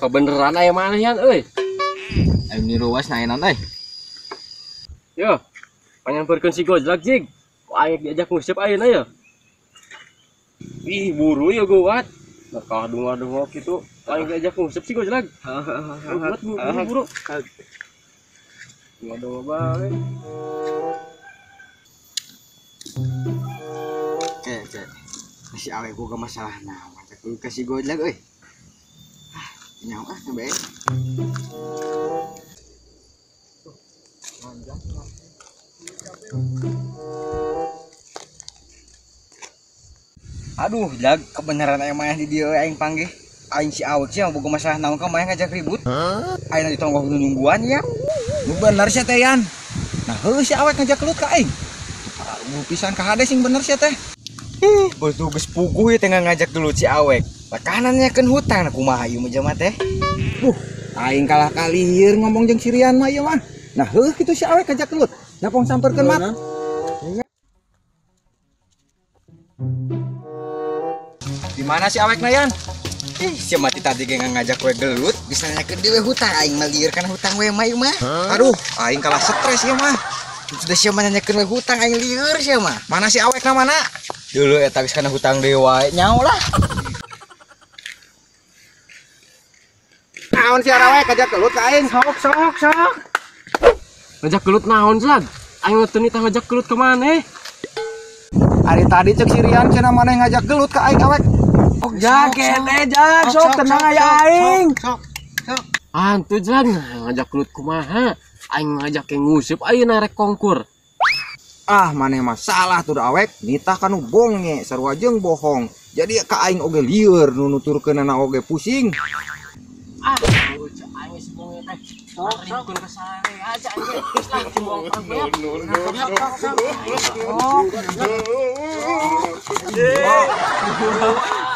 Kebeneran aya maneh yan euy. Ayo niruas naon euy. Yo, panyamperkeun si Gojlak jig. Ku aing diajak nguseup ayeuna ya. Ih, buru ya geuwat. Nah, dunga-dunga kitu. Aing diajak nguseup si Gojlak. Geuwat buru. Dunga-dunga bae. Oke. Si awe boga masalah naon cek ka si Gojlak euy. Nyawa ah bae. Aduh, jag kebenaran aya maneh di dieu aing panggih. Aing si awek sih boga masalah naon ka maneh ngajak ribut. Aing di tonggoh nungguan ya. Nu bener sia teh Yan. Nah heuh si awek ngajak gelut ka aing. Aduh pisan ka hade sing bener sia teh. Ih, betul geus puguh ieu teh ngajak gelut si awek. Tekanannya kan hutang kumaha ieu mah jelema teh. Aing kalah kalieur ngomong jeung si Rian mah ieu mah. Nah heuh kitu si awek ngajak gelut. Nyapong samperkeun mat. Di mana si awekna Yan? Ih, si mati tadi ge ngajak we gelut, bisa nanyakeun deui hutang aing mah lieur kana hutang we mah ieu mah. Aduh, aing kalah stres ieu mah. Sudah sia mah nanyakeun we hutang aing lieur sia mah. Mana si awekna mana? Dulu eta geus kana hutang deui wae nyaho lah. Naon si arawek ngajak gelut ka aing? Sok sok sok. Ngajak gelut naon slag? Aing mah teu nitah ngajak gelut ka maneh. Ari tadi cek si Rian cenah maneh ngajak gelut ka aing awek. Ok jag kene jag sok tenang aya aing. Sok sok. Hantu jag ngajak gelut kumaha? Aing ngajak ke nguseup ayeuna rek kongkur. Ah maneh mah salah tuh awek, nitah kanu bonge sarua jeung bohong. Jadi ka aing oge lieur nu nuturkeunana oge pusing. Ah, aing si bonge teh. Sok sok ka sare aja anjing. Geus lah buang ya. No no no.